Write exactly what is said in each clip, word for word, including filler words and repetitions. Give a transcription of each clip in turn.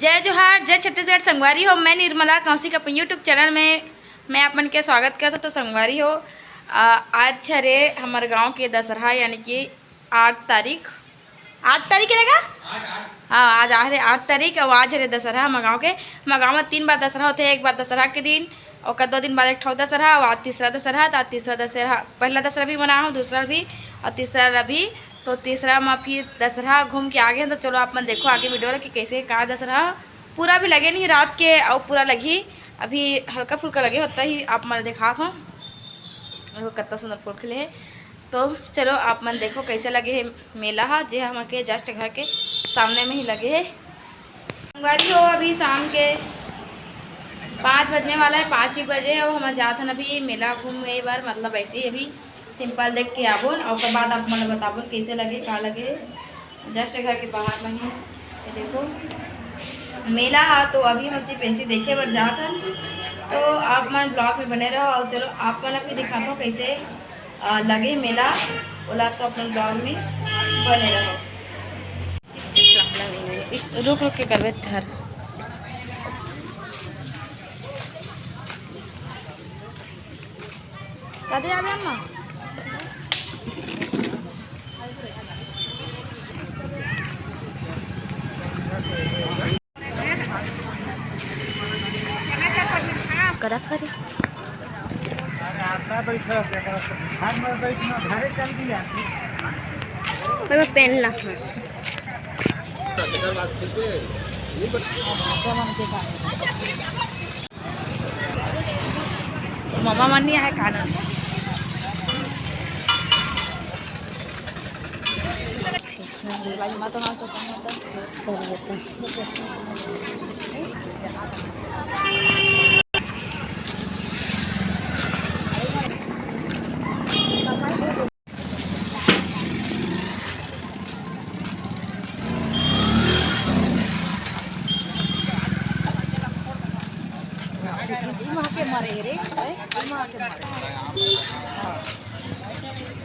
जय जोहार, जय छत्तीसगढ़। संगवारी हो, मैं निर्मला कौशिक अपन YouTube चैनल में मैं आप मन के स्वागत करत हूँ। तो संगवारी हो, आ, आज हरे हमर गांव के दशहरा, यानी कि आठ तारीख, आठ तारीख है ना? हाँ, आज आ हरे आठ तारीख, अउ आज हरे दशहरा हमर गांव के। हमर गांव में तीन बार दशहरा होथे, एक बार दशहरा के दिन, ओकर दो दिन बाद एक ठो दशहरा, अउ आज तीसरा दशहरा। तो आज तीसरा दशहरा, पहला दशहरा भी मना हूँ, दूसरा भी, और तीसरा ला भी। तो तीसरा में फिर दशहरा घूम के आ गए हैं। तो चलो आप मन देखो आगे वीडियो ला कि कैसे का दशहरा पूरा भी लगे नहीं रात के, और पूरा लगी, अभी हल्का फुल्का लगे होता ही आप मन दिखात हूँ। देखो कितना सुंदर फूल खिले है। तो चलो आप मन देखो कैसे लगे है मेला हा, जे हमर के जस्ट घर के सामने में ही लगे है। संगवारी हो, अभी शाम के पाँच बजने वाला है, पाँच ही बजे। अब हम जात हन अभी मेला घूमे बर, मतलब ऐसे ही अभी सिंपल देख के आबोन, और ओकर बाद आप मन ल बताबोन कैसे लगे, का लगे। जस्ट घर के बाहर में ही ये देखो मेला हा, तो अभी हम सिर्फ ऐसे देखे बर जात हन। तो आप मन ब्लॉग में बने रहो, और चलो आप मन अभी दिखाता हूँ कैसे आ, लगे मेला, ओला तो अपन ब्लॉग में बने रहो। रुक रुक के करबे थर। कदे आबे अम्मा? करत हरे। पर मैं पेन ला। ममा मन नहीं आए खाना।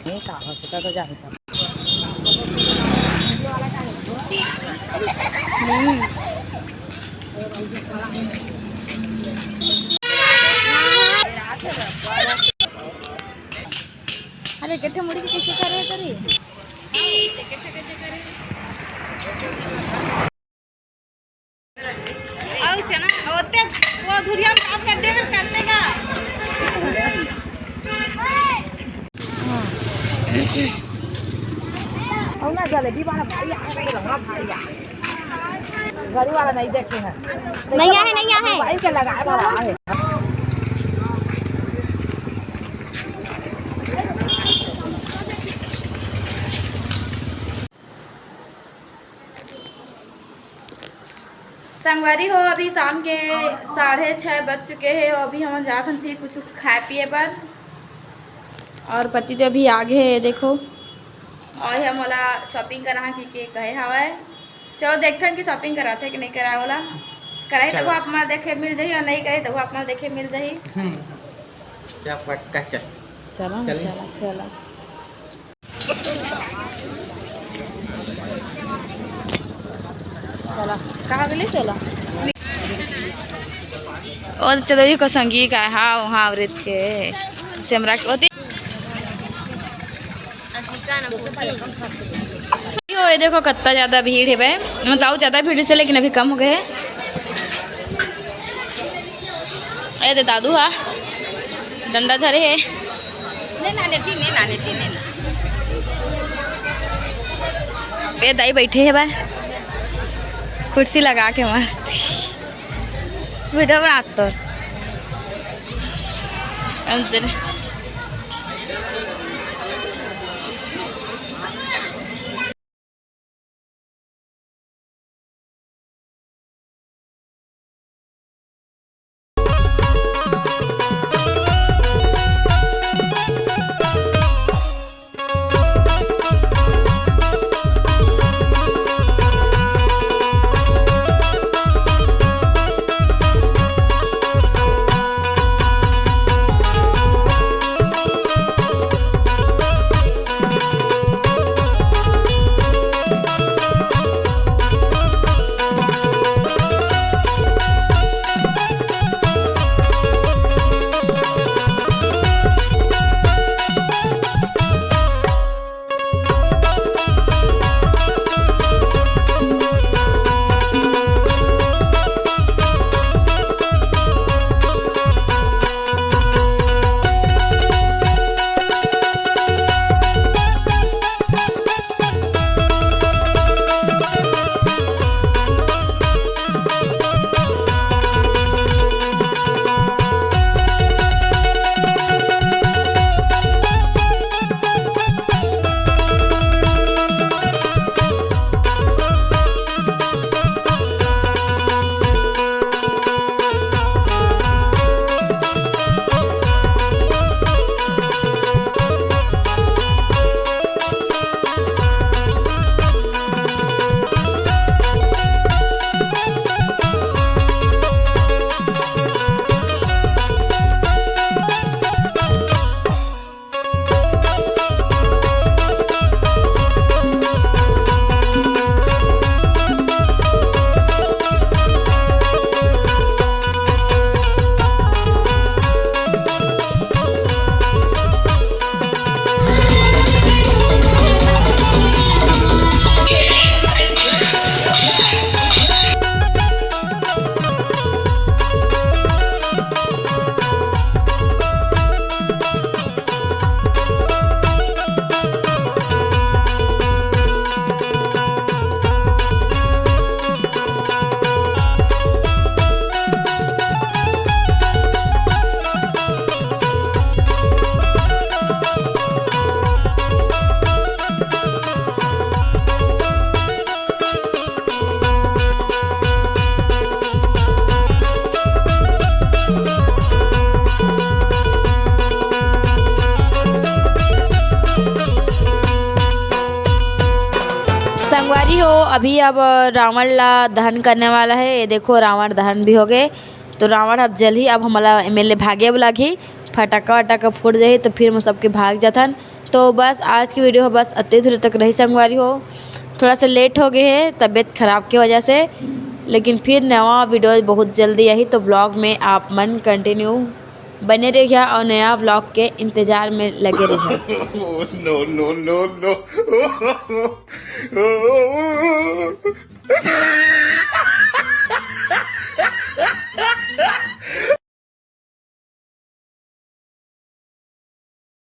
नहीं, का हो चुका तो जाहिर। अरे, गट्ठे मुड़ी के कैसे करे करी? गट्ठे कैसे करे? अउ चना, ओते वो धुरिया में काम कर देवे करते का? अउ ना जलेबी वाला भारी आ, रंगा भारी आ। घड़ी वाला नहीं देखे हैं। नहीं आहे, नहीं आहे। मोबाइल के लगाए वाला आहे। संगवारी हो, अभी शाम के साढ़े छः बज चुके हैं। अभी हम जात हन फिर कुछ खाए पिए बर, और पति देव भी आ गए हैं, देखो। और हम ओला शॉपिंग करा कि के कहे हवय। चलो देखथन कि शॉपिंग कराथे कि नहीं कराए वाला। कराही चलो। तब आप मन देखे मिल जाही, और नहीं कराही तब आप मन देखे मिल जाही। हम्म। क्या पक्का चल। चलो ना, चलिए। चलो, चलो। चला, कहाँ गेली? चला। और चलो, ये को संगी का, हाँ, वहाँ आवृत के सेमरा के होती। यो, ये देखो, कितना ज्यादा भीड़ है बे, मतलब, ज्यादा भीड़ से, लेकिन अभी कम हो गए है। ए दे दादू हा डंडा धरे हे। ले ना, लेती, ले ना, लेती, ले ना। ए दाई बैठे हे बा, कुर्सी लगा के मस्त वीडियो बनात तो। अंदर। तो अभी अब रावण ला दहन करने वाला है। ये देखो, रावण दहन भी हो गए। तो रावण अब जल ही, अब हमला एमे ले भागे ला लगही, फटाका वटाका फूट जाही, तो फिर हम सबके भाग जाथन। तो बस आज की वीडियो बस अतने दूर तक रही संगवारी हो। थोड़ा सा लेट हो गए है तबीयत खराब की वजह से, लेकिन फिर नवा वीडियो बहुत जल्दी आही, तो ब्लॉग में आप मन कंटिन्यू बने रहिया और नया ब्लॉग के इंतजार में लगे रहिया। No, no, no, no.